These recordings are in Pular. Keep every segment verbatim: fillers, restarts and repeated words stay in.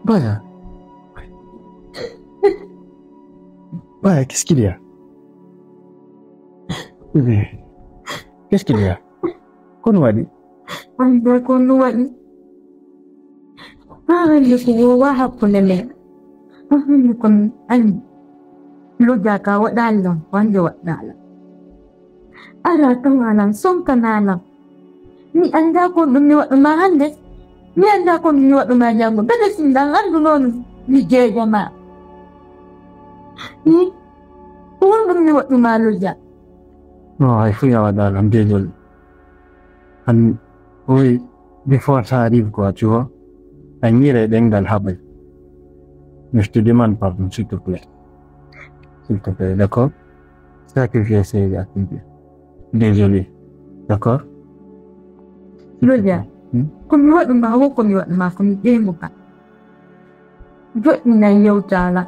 Baya. Baya, qu'est-ce qu'il y a? Qu'est-ce qu'il y a? Ko no waɗi? Anndaa ko no waɗi. Haa hannde ko woowaa hakkunde men. Haa hannde ko mi anndi. Loja ka waɗaali lan, ko hannde waɗɗaa lan. Alaa tan alan, sonkanaa lan. Mi anndaa ko ɗum mi waɗu maa hannde. Mi anndaa ko ɗum mi waɗu maa janngo. Bele si ndan anndu noon mi jeejo maa. Hmm? Ko honɗum mi waɗu maa Loja? Non, hay fuu yawata lan, désolé. An, oui, des fois ça arrive quoi, tu vois. An yire ɗengal haɓay. Mais je te demande pardon, s'il te plaît. S'il te plaît, d'accord? C'est ça que j'ai essayé d'expliquer. Désolé. D'accord? Loja, hmm? Ko mi waɗu maa, wo ko mi waɗu maa, ko mi ƴeeŋu ka. Joɗɗinay yewtaala.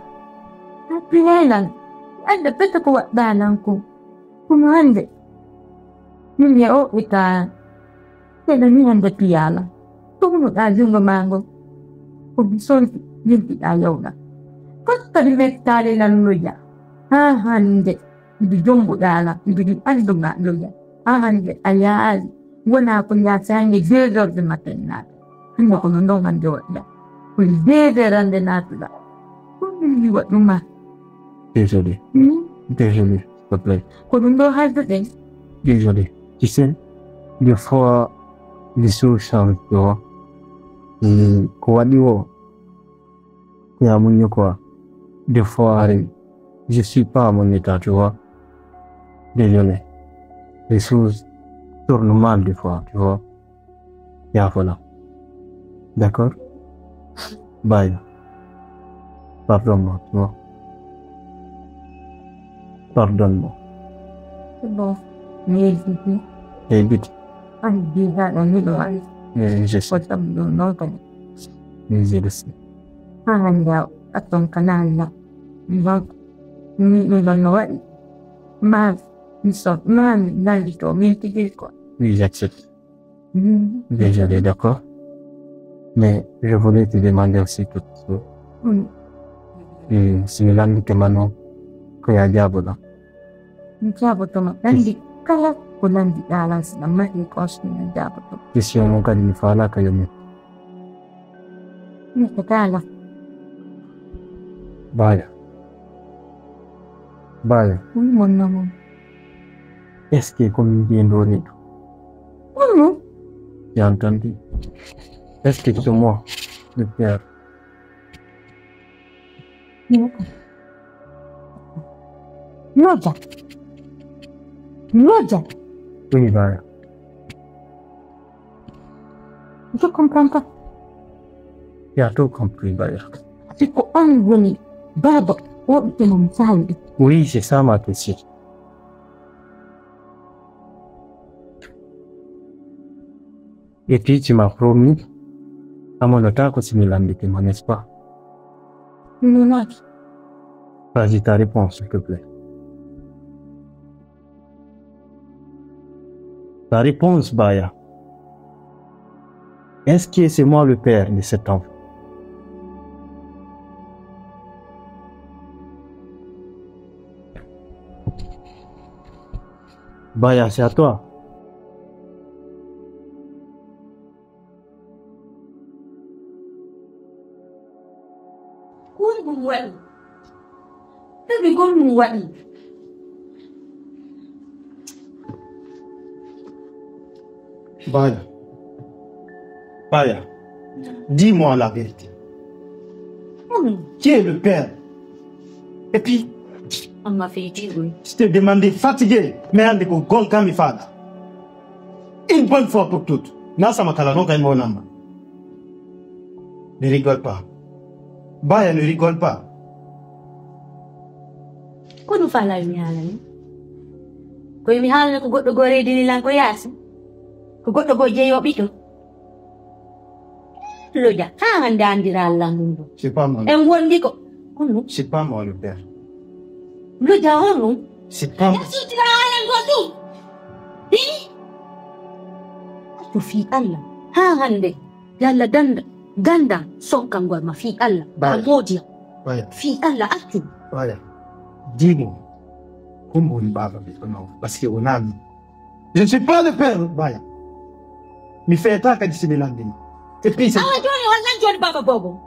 Happinay lan. Annda pete ko waɗɗaa lan ko. Kono hannde, min e o ɓe taa. Seɗa mi hannde piyaala. Tugnuɗaa junngo maa ngon. Ko mi sonti, yiltiɗaa yewɗa. Ko kadi mettaali lan Loja. Haa hannde. Mbiɗi jombuɗaa lan, mbiɗi anndu maa Loja. Haa hannde a yaali. Wonaa ko yaa saange deux heures du matin naata. Hannde kono non hannde waɗɗaa. Ko deux heures hannde naatuɗaa. Ko min mi waɗu maa. Désolé. Hmm? Désolé, s'il te plaît. Ko ɗum ɗoo haalduɗen. Désolé. Tu sais, des fois, les choses changent, tu vois. Et ko waɗi o, ko ya muññi quoi. Des fois, hari, je suis pas à mon état, tu vois. Désolé. Les choses tournent mal des fois, tu vois. Yaafo lan. D'accord? Bye. Pardonne-moi, tu vois. Pardonne-moi. C'est bon. Merci. Hey, bit. Ay, déjà, on est loin. Mais je sais. Ko tam ɗum non kan. Mais je le sais. Ah, ya, attends, kanal la. Bon. Ni, ni, bon, no waɗi. Ma, mi so, ma, mi nandi to, mi tigi ko. Oui, j'accepte. Mm. Désolé, d'accord. Mais je voulais te demander aussi quelque chose. Mm. Eh, si mi lanndike ma non, ko ya jaaboɗaa? Mi jaaboto ma. Lanndi kala ko lanndiɗaa lan, si ɗan mari ko on, mi jaaboto ma. Question on kadi mi faalaaka yo mi. Mi fetaala. Baya. Baya. Oui, mon amour. Est-ce que ko min mbiyi ndoni ɗo? Kono? J'ai entendu. Est-ce que c'est moi, le père? Loja. Loja. Oui, Baya. Je comprends pas. Tu as tout compris, Baya. Si ko an woni baaba o ɓiɓɓe mon Saliou? Oui, c'est ça ma question. Et puis tu m'as promis, a monotaako si mi lanndike ma, n'est-ce pas? Non, non. Vas-y, ta réponse, s'il te plaît. Ta réponse, Baya. Est-ce que c'est moi le père de cet enfant? Baya, c'est à toi. Ko honɗum waɗi? Tawi ko honɗum waɗi? Baya. Baya. Dis-moi la vérité. Honɗum? Qui est le père? Et puis, on m'a fait dire oui. Je t'ai demandé fatigué, mais hannde ko gonga mi faala. Une bonne fois pour toutes. Na sama kala non kay mo namma. Ne rigole pas. Baya, ne rigole pas. Ko ɗum faalaa yo mi haalane? Ko yo mi haalane ko goɗɗo goo reedini lan ko yaasi? Ko goɗɗo goo jeyi o ɓiɗɗo? Loja, haa hannde anndiraa lan ɗum ɗoo. C'est pas moi. En wondi ko. Honɗum? C'est pas moi le père. Loja, honɗum? C'est pas moi. Yasuutira haalan ko ɗum. Hi? Ko fii Allah. Haa hannde. Yalla danda, ganda sonkangol ma fii Allah. Baya. A moodiya. Baya. Fii Allah accu. Baya. Diini. Ko mo woni baaba ɓiɗɗo non? Parce que o naami. Je ne suis pas le père, Baya. Mi feetaa kadi si mi landini. Et puis, c'est... Awa jooni, hol lan jooni baaba boobo?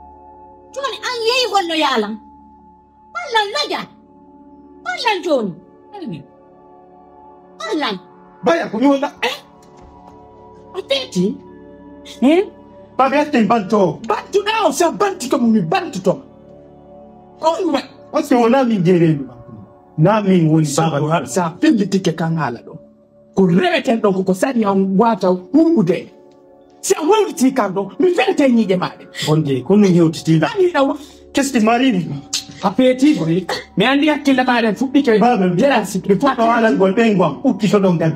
Jooni an yehi holno yaalan? Hol lan laja? Hol lan jooni? Hol lan? Baya, ko mi wonda. Eh? A feeti? Eh? Baaba, yatte banto. Bantuɗaa o, sa banti ko mi bantuto. Ko ɗum wa-, on si wonaa min jeereeɗo. Naa min woni baaba. Sa, sa fillitike kan haala ɗo. Ko reweten ɗon ko, ko sariya on waata huɓɓude. Si a wawritii kan ɗon, mi felete ñiiƴe maa ɗen. Bonde, ko non hewtitii lan. Ani na wa-, qu'est-ce qui m'arrive? A feetii boy. Mi anndi hakkille maa ɗen fuɗɗike. Baaba, mi jela si. Mi fuɗɗo haalangol ɓen gwan, ukkito ɗon gami.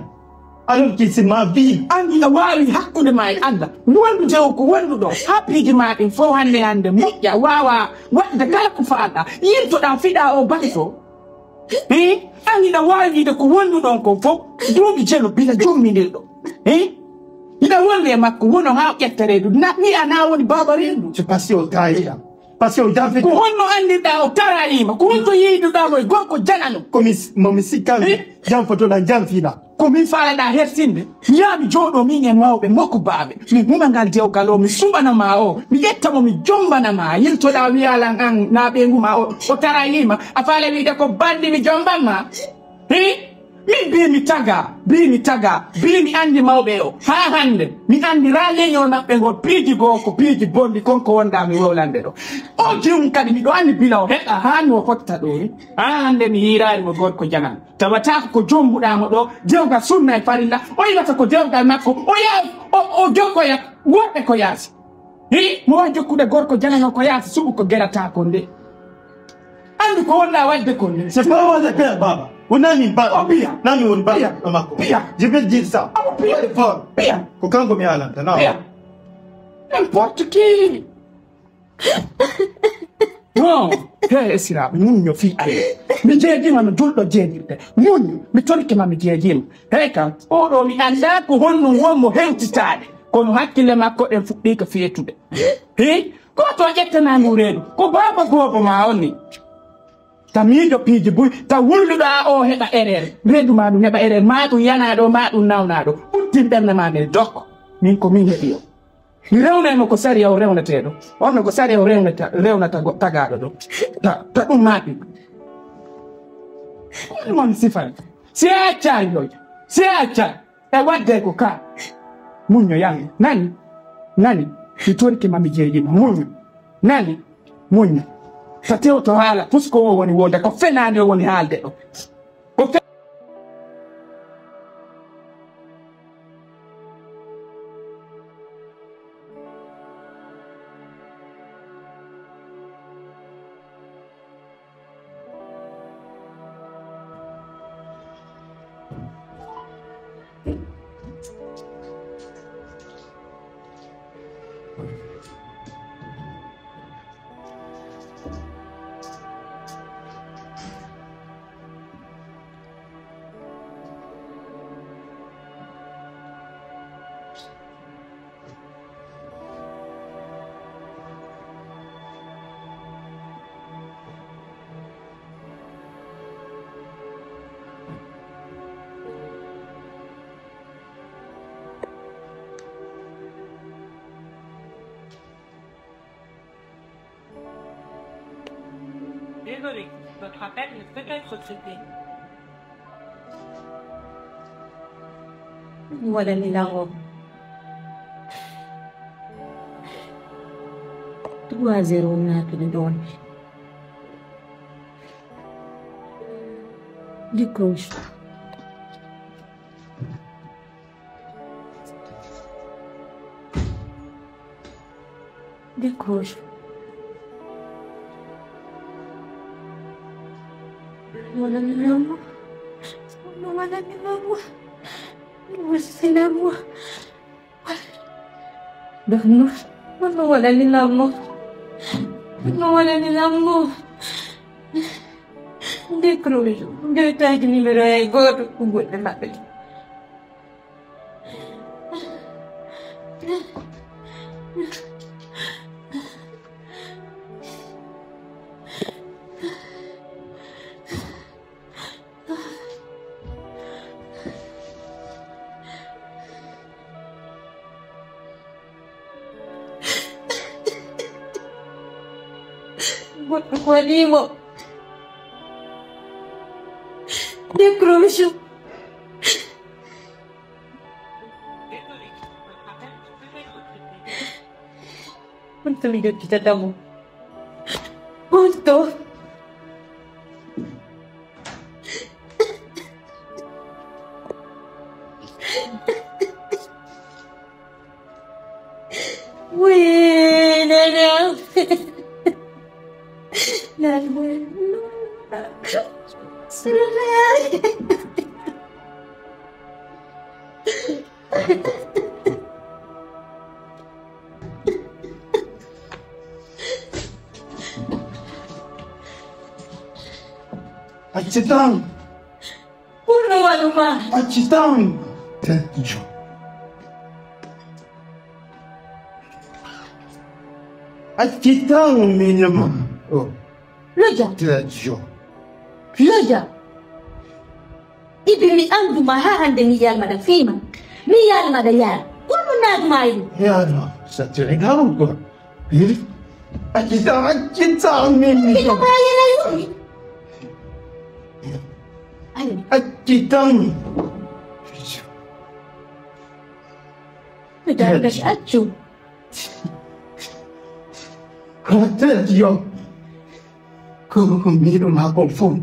Alors que c'est ma vie. An hiɗa waawi hakkunde maa e Allah. Wondude o ko wonduɗo. Haa piiji maa ɗin fow hannde hannde moƴƴa, waawa waɗde kala ko faalɗaa. Yiltoɗaa, fiɗaa o banto. Hii? An hiɗa waawi wiide ko wonduɗon kon fow. Duuɓi jelo bila jumminirɗo. Hii? Hiɗa wondi e makko, wono haa o ƴetta reedu. Na, mi a na woni baaba reedu. C'est parce que o taayii lan. Parce que o janfii. Ko honno anndirɗaa o taraayii ma? Ko honto yiiduɗaa mo e gorko janano? Ko mi, mo mi sikkan. Eh? Janfotoɗaa, janfiɗaa. Ko min faalaɗaa hersinde? Mi yaha mi jooɗoo min e mawɓe mokku baaɓe. Mi huma ngal dewgal o, mi suɓana ma o. Mi ƴetta mo, mi jombana ma. Yiltoɗaa wi'a lan an naa ɓeyngu ma o, o taraayii ma. A faala wi'ude ko banndi mi jomban ma? Hii? Min bii mi tagaa, bii mi tagaa, bii mi anndi mawɓe o. Haa hannde, mi anndiraa leñol maɓɓe ngol piiji goo ko piiji bonɗi kon ko wondaa mi wowlande ɗo. O jiyum kadi miɗo anndi bila o heɓa haa no o fotta ɗoo ni. Haa hannde mi yiiraali mo gorko janan. Tawataako ko jombuɗaa mo ɗoo, dewgal sunna e farilla, o iwata ko dewgal makko, o yaha, o, o jokkoya worɓe ko yaasi. Hii, mo wawi jokkude gorko janano ko yaasi suɓu ko gerataa kon de. Andu ko wonɗaa waɗde kon de. C'est pas moi le père, baaba. Wonaa min baaba. O piya. Naa min woni baaba. Piya. Ɗo makko. Piya. Je vais dire ça. O piya. Haut et fort. Piya. Ko kanko mi haalanta, non. Piya. N'importe qui. Non. Hey, esiraaɓe, muñño fii Allah. Mi jeejima no julɗo jeejirde. Muñño, mi torike ma, mi jeejima. Hey, kan, oɗo mi anndaa ko honno won mo hewtitaade. Kono hakkille makko ɗen fuɗɗii ka feetude. Hii? Ko to ƴettanaa ndu reedu? Ko baaba goobo maa on ni. Ta miijo piiji buy, ta wulluɗo a o heɓa erreur. Reedu maa ɗum heɓa erreur. Maa ɗum yanaa ɗo, maa ɗum nawnaa ɗo. Ɓuttin ɓernde maa nden dokko. Min ko min heɓi o. Mi rewnay mo ko sariya o rewnetee ɗo. On no ko sariya o rewnata, rewnata go-, tagaaɗo ɗo. Ta, ta ɗum maa ɗum. Ko ɗum on sifan. Si a accaali ɗo. Si a accaali. E waɗde ko ka. Muñño, yan. Nani? Nani? Mi torike ma, mi jeejima. Muñño. Nani? Muñño. Ta tewto haala, puisque o woni wonde, ko fenaande o woni haalde ɗo. Ko fe- Désolé, votre appel ne peut être traité. Waɗani lango. Trois zéro naatini ɗon. Décroche. Décroche. Wala mi lamo. Wala mi lamo. Wala mi lamo. Wala mi lamo. Wala mi lamo. Décroche. Nde taji numéro ay goto ko goɗɗo maɓɓe. Goɗɗo ko waɗii mo. Décroche. Honto mi jokkitata mo? Honto? Wee, nana. Nana. Acci tan. Ko ɗum waɗu ma? Acci tan. Acci tan, miñama. Oh. Loja. Tedjo. Loja. Ibi mi andu ma ha hande mi yalma da fima. Mi yalma da yar. Kullu na ma yi. Yalma. Sa te regalu ko. Acci tan, acci tan, mi mi. Ina ma yana yuri. Ayo. Acci tan. Mi da accu. Tedjo. Ko, ko miɗo ma ko fof.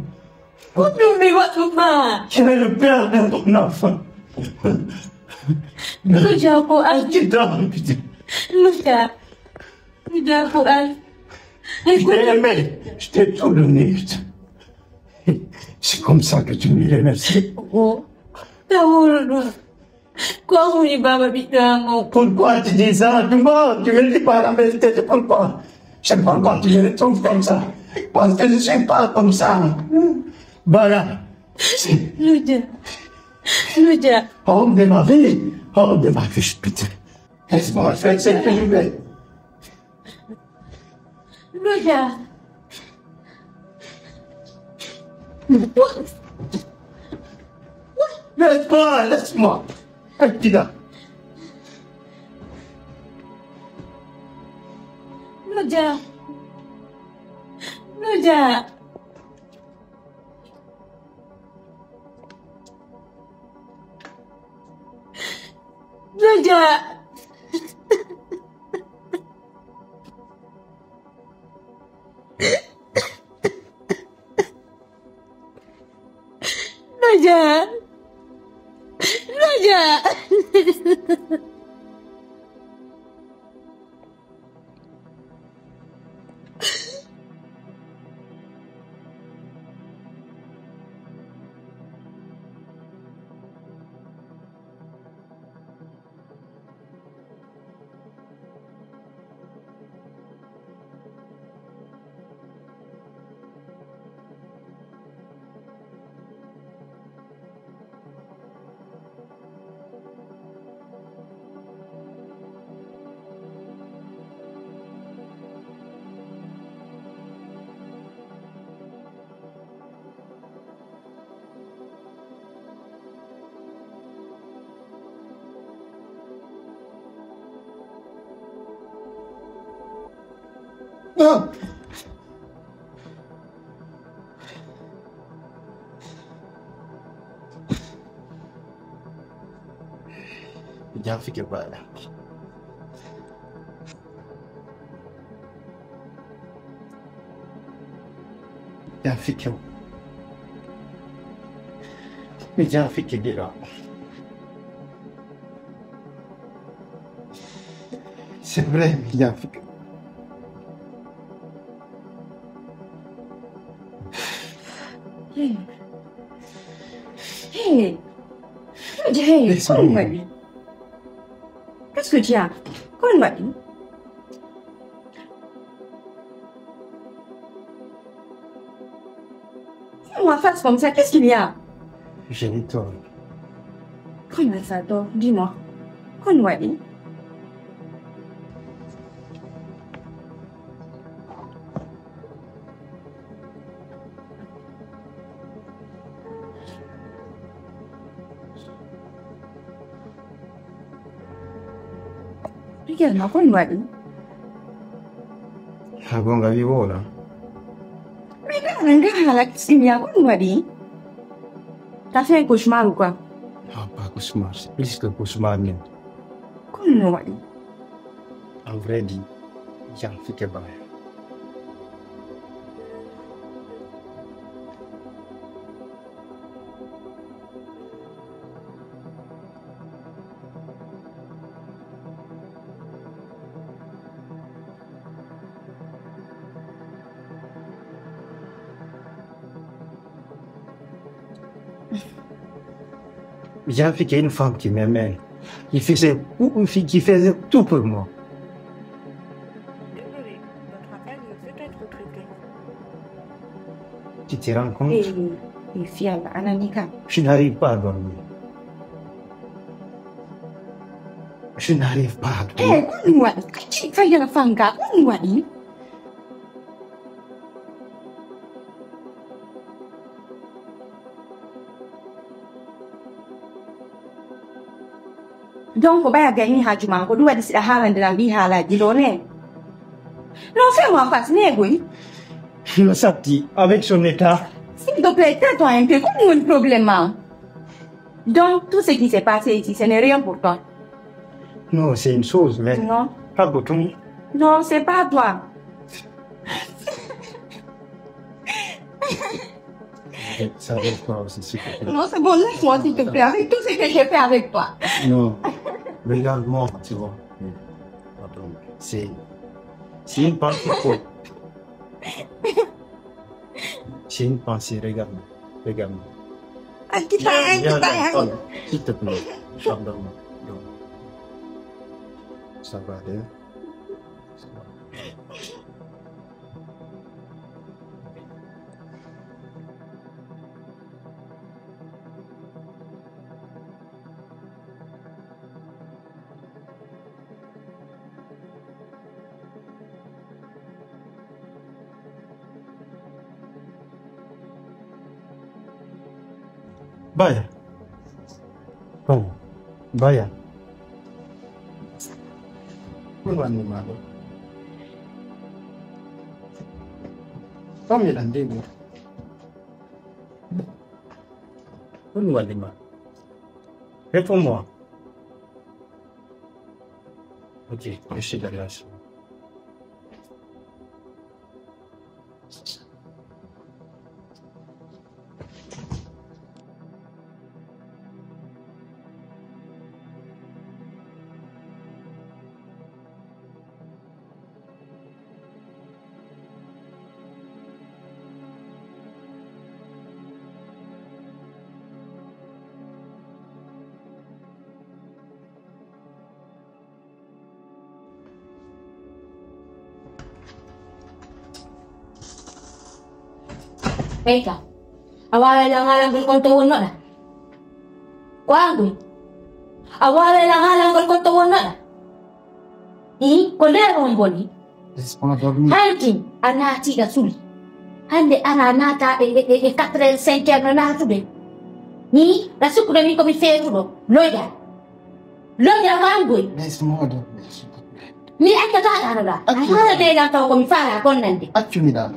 Ko ɗum mi waɗu ma? Kene perde ton enfant. Loja ko accu. Acci tan. Loja. Loja ko accu. Je t'ai aimé, je t'ai tout donné. C'est comme ça que tu me remercies. Oh. Tawuruɗo. Ko woni baba ɓiɗɗo an on? Pourquoi tu dis ça? Tu mens, tu me dis pas la vérité, c'est pourquoi? Je ne sais pas pourquoi tu me retrouves comme ça. Parce que je ne suis pas comme ça. Voilà. Loja. Loja. Hors de ma vie. Hors de ma vie, putain. Laisse-moi faire ce que je veux. Loja. Laisse-moi, laisse-moi. Acci tan. Loja. Loja. Loja. Loja. Loja. Jam fikir bala. Jam fikir. Mi jam fikir gila. C'est vrai, mi jam fikir. Hey. Hey. Hey, hey, laisse-moi. Qu'est-ce que tu as? Comment on va dire? Fais-moi face comme ça, qu'est-ce qu'il y a? J'ai dit toi. Comment ça, toi? Dis-moi. Comment on va dire? Kelma, ko mi waɗi? Ha goonga wi wona. Mais ɗa nanga haala Simiya, ko mi waɗi? T'as fait un cauchemar ou quoi? Non, pas cauchemar, c'est plus que cauchemar même. Ko mi waɗi? En vrai dit, j'en fais que bail. J'ai fait une femme qui m'aimait, qui faisait, qui faisait tout pour moi. Désolé, votre appel ne peut être traité. Tu te rends compte? Eh, eh, Fiala, Ananika. Je n'arrive pas à dormir. Je n'arrive pas à dormir. Eh, ko mi waɗi? Kati fayala fanga, ko mi waɗi? Donc, ɓay a gaynii haaju maa, ko ɗum waɗi si ɗa haalande lan ɗii haalaaji ɗoo ne? Non, fais-moi face, neegoy. No satti, avec son état. S'il te plaît, tais-toi un peu, ko ɗum woni problème maa? Donc, tout ce qui s'est passé ici, ce n'est rien pour toi. Non, c'est une chose, mais... Non. Pas beaucoup. Non, c'est pas toi. Ça va pas aussi, s'il te plaît. Non, c'est bon, laisse-moi, s'il te plaît, avec tout ce que j'ai fait avec toi. Non. Regarde-moi, tu vois. Attends, c'est, c'est une pensée folle. J'ai une pensée, regarde-moi, regarde-moi. Viens là, viens là, s'il te plaît, pardonne-moi. Donc, ça va aller. Ça va. Baya. Baya. Baya. Ko mi wallima ɗo? Ko mi yiɗan de ɗum? Ko mi wallima? Réponds-moi. Ok, je suis d'accord. Ɓeyka, a waaway lan haalangol kon to wonnoɗaa? Ko an ɗum? A waaway lan haalangol kon to wonnoɗaa? Ii, ko nder on boni. Laisse-moi dormir. Hankin, a naati ɗa suli. Hannde ara naata e, e, e, e quatre heures, cinq heures no naatude. Ii, ɗa sukkude min ko mi feetuɗo. Loya. Loya ko an boy. Laisse-moi dormir, s'il te plaît. Mi accataa ɗa no ɗa. Accu. A haala de lan taw ko mi faala kon nande. Accu mi ɗa.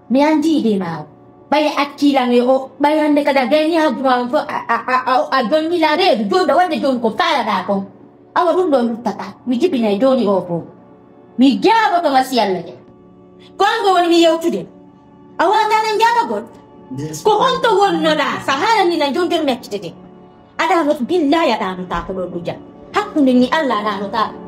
Mi anndi de ma o. Ɓay a accii lan e o, ɓay hannde kadi a gayni haaju ma on fof, a, a, a, a, a donnii lan reedu, jooni ɗa wonde jooni ko faalaɗaa kon. Awa ɗum ɗoo luttata, mi jibinay jooni oo fof. Mi jaaboto ma si Alla jaɓi. Ko an ngo woni mi yewtude. A waawataa nan jaabagol? Ko honto wonnoɗaa? Sa haalanii lan jooni jooni mi accitete. A ɗaanoto, billaahi a ɗaanotaako ɗoo Duja. Hakkunde ni Alla a ɗaanotaako.